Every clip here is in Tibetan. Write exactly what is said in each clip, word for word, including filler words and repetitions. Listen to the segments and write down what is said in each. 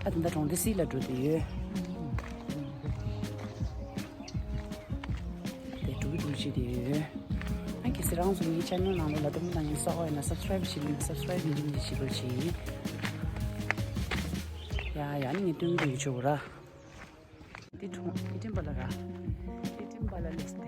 ཨ་ད་ལྟ་གྲོང་སྡེ་སི་ལ་འགྲོ་བསྡད་ཡོད། དེ་འགྲོ་གི་འདུག་བྱེད་བསྡད་ཡོད། ཨ་གལ་སྲིད་རང་ཚོ་ངའི་ཆེ་ནལ་ནང་ལ་ལ་དུམ་དང་ཡིན་ས་འོ་ཡིན་ན་སབ་སི་ཀ་རེབ་བྱེད་མིན་ན་སབ་སི་ཀ་རེབ་ཡིན་གྱི་མིན་གྱི་བྱེད་པར་བྱེད། ཡ་ཡ་ནི་ངས་སྟོན་གྱི་ཡོད་ཆོག་གི་ར། དེ་གྲོང་ཨི་ཏིམ་པ་ལ་ར། ཨི་ཏིམ་པ་ལ་ལེས་ཏེ།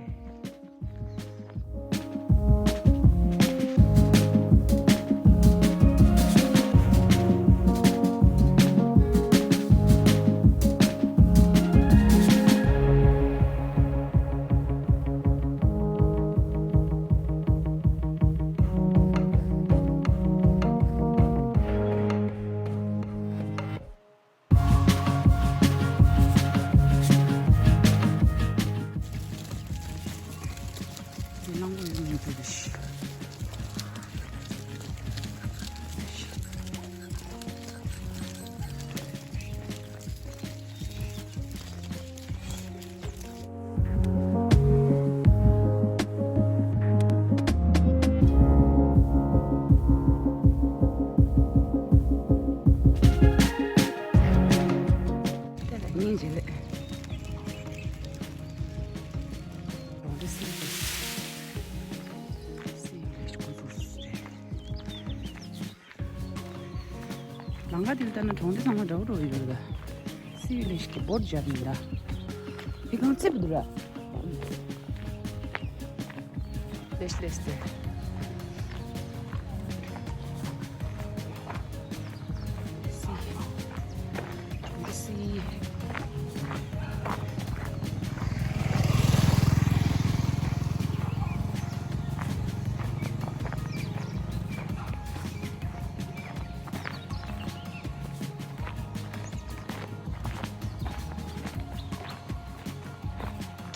ལམ་ཁ་དེ་ལྟར་ན་གྲོང་སྡེ་ཚང་མ་འདྲ་བོ་འདྲ་བོ་ཡོད་རེད་ད། སི་ལེ་ཤི་གི་བོར་རྒྱབ་ཡིན་ད། དེ་གང་ཚིག་འདུག་ར། ལེ་ཤི་ལེ་ཤི་དེ། སི། སི།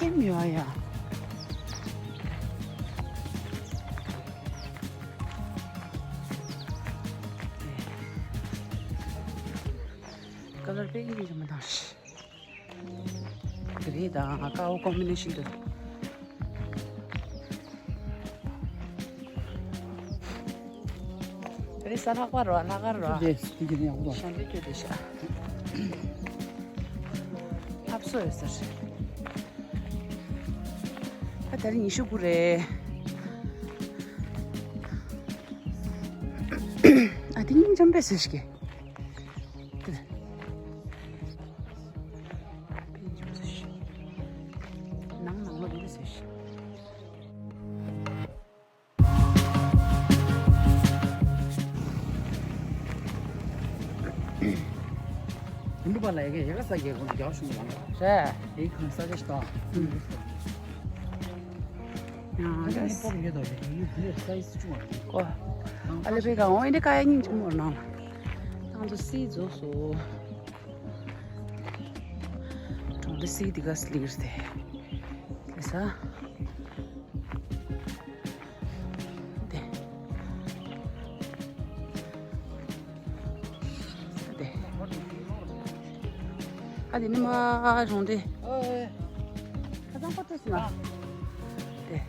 ཀེམ་ཡོད་ཨ་ཡ། ཀ་ལར་དཔེ་ཡིན་གྱི་མི་འདུག་ཤི། དེ་རེད་ད། ཀ་བོ་ཀོམ་བི་ནེ་ཤན་དུ། དེ་རེད་ས་ལྷག་པ་རོ་ལྷག་ག་རོ། དེ་དེ་དེ་ཡག་པོ། ཤན་དུ་ཁྱོད་དེ་ཤ། ལྷབ་སོ་ཡོད་ཟེར། ད་དེ་རིང་ཉི་ཤུ་དགུ་རེད། ཨ་དེ་སྙིང་རྗེ་པོ་ཟེར་ཞིག་གི། ནང་ནང་ལོགས་འདི་ཟེར་ཞིག། ཡིན་པ་ལ་ཡ་གི་ཡ་ག་ས་གི་ཀུན་རྒྱག་ཤུང་ལ་རེད། དེའི་ཁང་ས་ཆ་ཞིག་དང་། ཡང་ད་ནི་པོག་ཉོས་དོ་ཡིན་དེ་སའི་ཙི་ཆུང་བ་རེད། ཀོ། ཨ་ལེ་པེ་ག་འོང་ཨེ་འདི་ཀ་ཡ་སྙིང་རྗེ་མོ་རེད་ནང་ལ། ཏང་ཙུ་སི་རྫོགས་སོ། གྲོང་སྡེ་སི་འདི་ག་སི་ལིར་ཏེ། ལེ་ས། དེ། དེ། ཨ་དེ་ནི་མ་གྲོང་སྡེ། ཁ་སང་པ་ཏོ་སི་མ། དེ།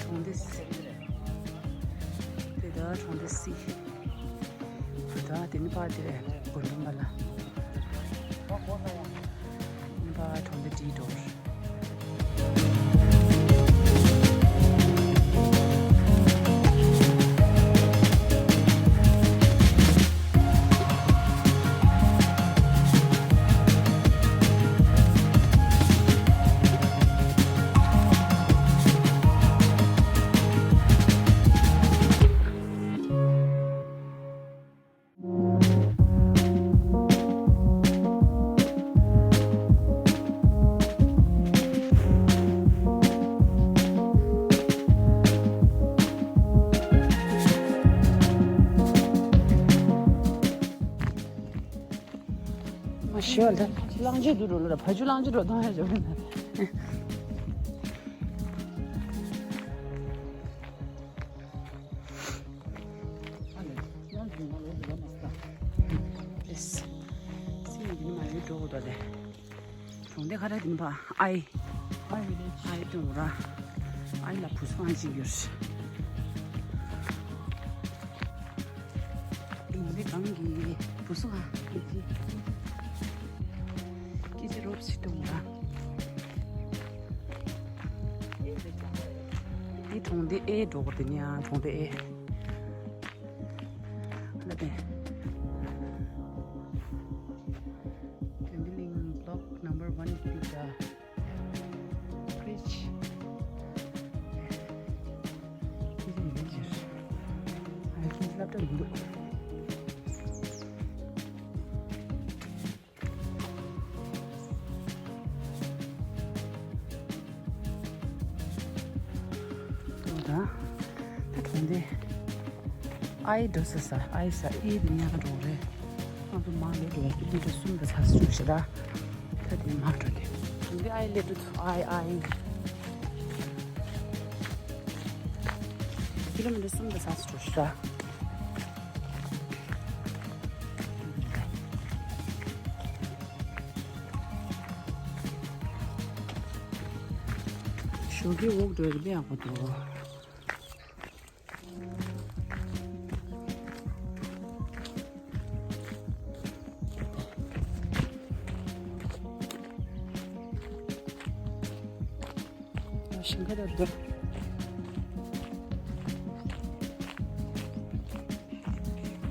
གྲོང་སྡེ་སི། དེ་ད་གྲོང་སྡེ་སི། ད་དེ་ནི་པ་དེ་རེད་གོ་ནི་མ་ལ། ནི་པ་གྲོང་སྡེ་དེའི་འགྲོ། མ་ཤི་བ་ལ་གླང་ཆེན་དུ་འགྲོ་ལ་ཕ་ཆུ་གླང་ཆེན་འགྲོ་དང་ཧ་ཅང་། ཨེས། སི་ཡི་འདི་ནི་མ་ཡོད་འགྲོ་དགོས་དོ་ལེ། གྲོང་སྡེ་ཁ་ར་འདི་ནི་ཕ་ཨའི། ཨའི་ཏུང་ར། ཨའི་ལ་བུ་སྤང་ཅིག་ཡོད། གང་གི་བུ་སུ་ཧ་ཀི་ཅི་ཀི་ཅི་རོབ་སི་ཏོང་ར། འདི་གྲོང་སྡེ་ཨེ་འགྲོ་གི་འདི་ནི་ཨ་གྲོང་སྡེ་ཨེ། ལ་དེ། དོན་གླིང་block number one དེ་ག Bridge. ཨ་ཁྱེད་སློབ་གྲྭ་མི་འདུག་ད་ད་གྲོང་སྡེ། ཨའི་འགྲོ་ས་ས་ཨའི་ས་ཨི་དེ་ཉག་འགྲོ་རེད། ང་ཚོ་མང་ལས་འགྲོ་ཡ་ཀི་ལི་ཊར་གསུམ་དང་ཚ་སུ་ཞེ་ད། ད་དེ་མ་འགྲོ་དེ། འདི་ཨའི་ལས་འགྲོ་ཐུ་ཨའི་ཨའི། ཀི་ལོ་མི་ཊར་གསུམ་དང་ཚ་སུ་ཞེ་ད། ཞོགས་ཀའི་འོག་འགྲོ་ཡ་ཀི་ལི་ཡག་པོ་འདུག་ཞིང་ཁ་དང་འདུག་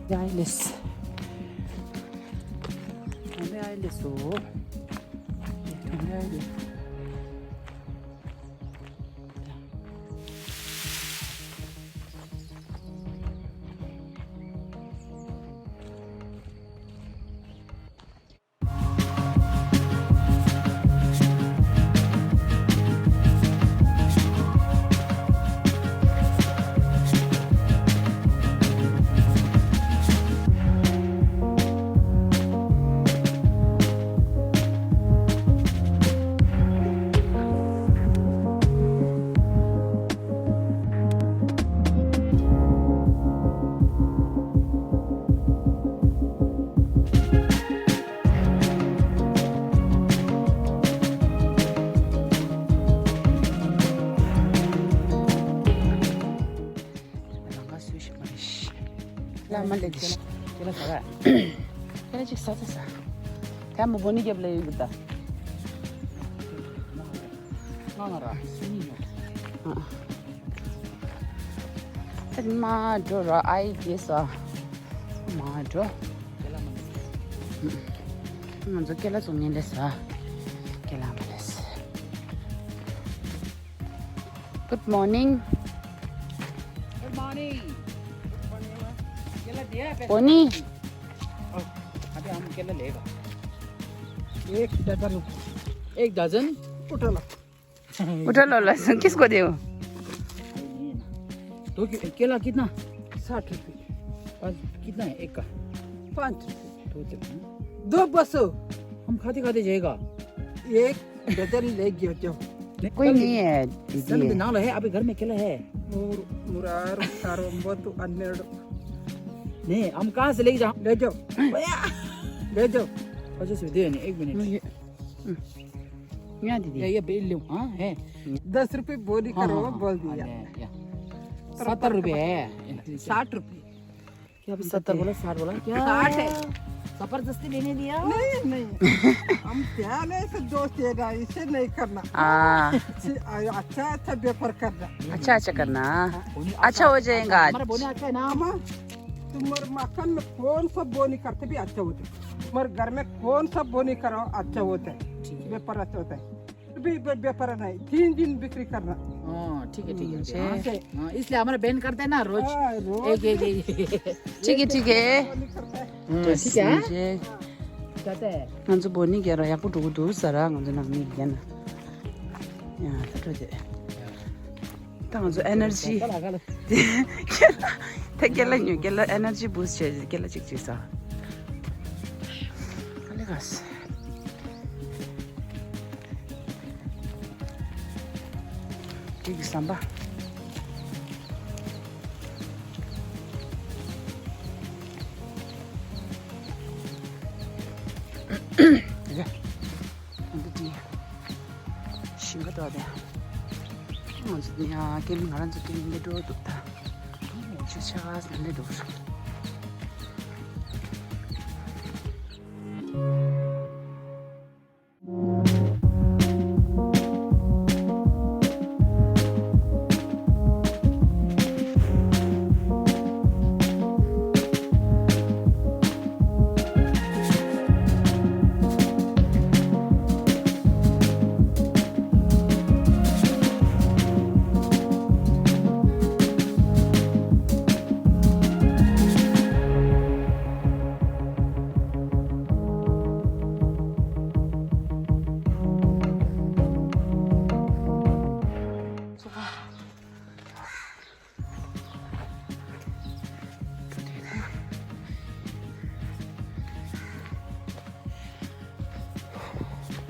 ཡ་ལེས། ཡ་ལེས་སོ། ཡ་ལེས། ལ་མ་ལེ་དི་ཤི། ཁྱེད་ལ་ཟ་ག་ཁྱེད་ལ་ཅིག་ཟ་ཟ་ཟ། ད་མོ་བོ་ནི་རྒྱབ་ལ་ཡོད་གི་ད། ང་ང་ར་སུ་ནི་ཉོ། ཨ། ད་མ་འགྲོ་ར་ཨའི་དེ་ཟ། མ་འགྲོ། ང་ཚོ་ཀེ་ལ་བཙོང་ཉན་ལེ་ཟ། ཀེ་ལ་མ་ལེ་ཟ། Good morning. Good morning. केला दिया है? कोनी। अभी हम केला लेगा। एक दर्जन, एक दर्जन उठा लो। उठा लो लहसुन, किसको दे? तो के-, केला कितना? साठ रुपये। पाँच, कितना है एक का? पाँच रुपये। दो दे। दो बस। हम खाते खाते जाएगा। एक दर्जन ले गयो जो। कोई नहीं है दीदी। सन के नाम है, अभी घर में केला है। मूर, मुरार, सारों, बहुत अन्य। नहीं, हम कहाँ से लेके जाऊँ? ले जाओ। भैया। ले जाओ। अच्छा, सुन दे नहीं, एक मिनट। मुझे, हम्म। यहाँ दीदी। ये, ये बिल लो, हाँ, है। दस रुपये बोनी हाँ, करो, हाँ, हाँ, बोल दिया। हाँ, या, या। सत्तर रुपये है। साठ रुपये। क्या अभी सत्तर बोला, साठ बोला? क्या? साठ है। जबरदस्ती लेने दिया? नहीं, नहीं। हम क्या नहीं, ऐसे दोस्त है ना, इसे नहीं करना। हाँ। अच्छे, अच्छा, अच्छा व्यापार करना। अच्छा, अच्छा करना। हाँ। अच्छा हो जाएगा आज। हमारा बोने अच्छा है ना? अम्मा, तुम्हारे मकान में कौन सा बोनी करते भी अच्छा होता है। तुम्हारे घर में कौन सा बोनी करो, अच्छा होता है। ठीक है। व्यापार अच्छा होता है। भी व्या-, व्यापार नहीं, तीन दिन बिक्री करना। हाँ, ठीक है, ठीक है, ठीक है। हाँ, से- हाँ, इसलिए हमारा बैन करते हैं ना रोज। हाँ, रोज एक, एक, एक। ठीक है, ठीक है। बोनी करता है। हाँ, ठीक है, हाँ? मुझे जाता है। ང་ཚོ་བོ་ནི་རྒྱ་ར་ཡག་པོ་འགྲོ་གི་འདུག་ཟེར་ར་ང་ཚོ་ནང་མི་རྒྱ་ན། ཡ་ད་འགྲོ་དེ། ད་ང་ཚོ་ཨེ་ནར་ཇི། ད་ཀེ་ལ་ཉོ་ཀེ་ལ་ཨེ་ནར་ཇི་བུ་སི་ཊི་བྱས་ཀེ་ལ་གཅིག་གཅིག་ཟ། ཨ་ལེ་ག་སི། དེ་གི་ཟམ་པ། དེ་ག་འདི་དེ། ཞིང་ཁ་དོག་དེ། ང་ཚོ་ནི་ཡ་ཀེམ་ང་རང་ཚོ་ཀེམ་ལས་འགྲོ་འདུག་ད། ཆུ་ཆགས་ཟ་ནས་འདུག་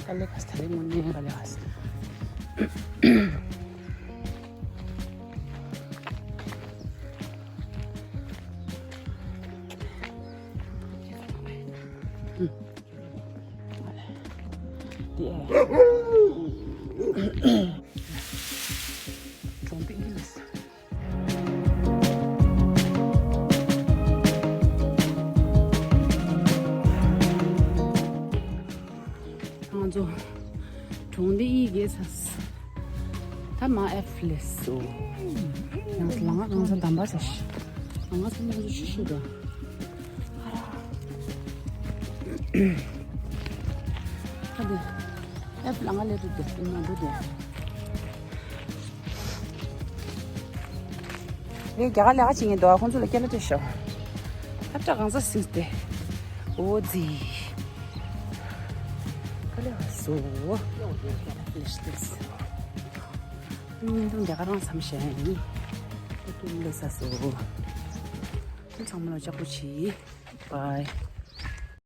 དཀའ་ལས་ཁག་ས་རེད་མོ་ནས་དཀའ་ལས་ཁག་ས། དེ་གྲོང་པའི་གི་ལས། ང་ཚོ་གྲོང་སྡེ་གཡས་བརྒྱད་ས། ད་མ་ཨེ་ཕི་ལེ་སོ། ཡང་ལ་ང་གང་ས་དམ་པ་ས་ཤི། ལ་ང་ས་ང་ཚོ་ཤི་ཤི་འགྲོ། ཨ་དེ། ཨེ་ཕི་ལ་ང་ལས་དུ་དེ་ན་འགྲོ་དེ། ངས་རྒྱ་གར་ལས་ཀ་བྱེད་མཁན་འདུག་ཁོང་ཚོ་ལ་སྐད་ལ་སྤྲད་ཤོག་ཨ་ཏྲ་གང་ས་སིང་སྟེ། འོ་ཛི། ཀ་ལེ་བ་སོ། ལེ་ཤ་ཏེས། ཉིན་དུ་རྒྱ་གར་རང་མཚམས་བཞག་ཡིན། ཨ་ཏུ་ལེ་ས་སོ། ཁྱེད་ཚང་མ་ལ་ལྕགས་པོ་ཆེ། བའི།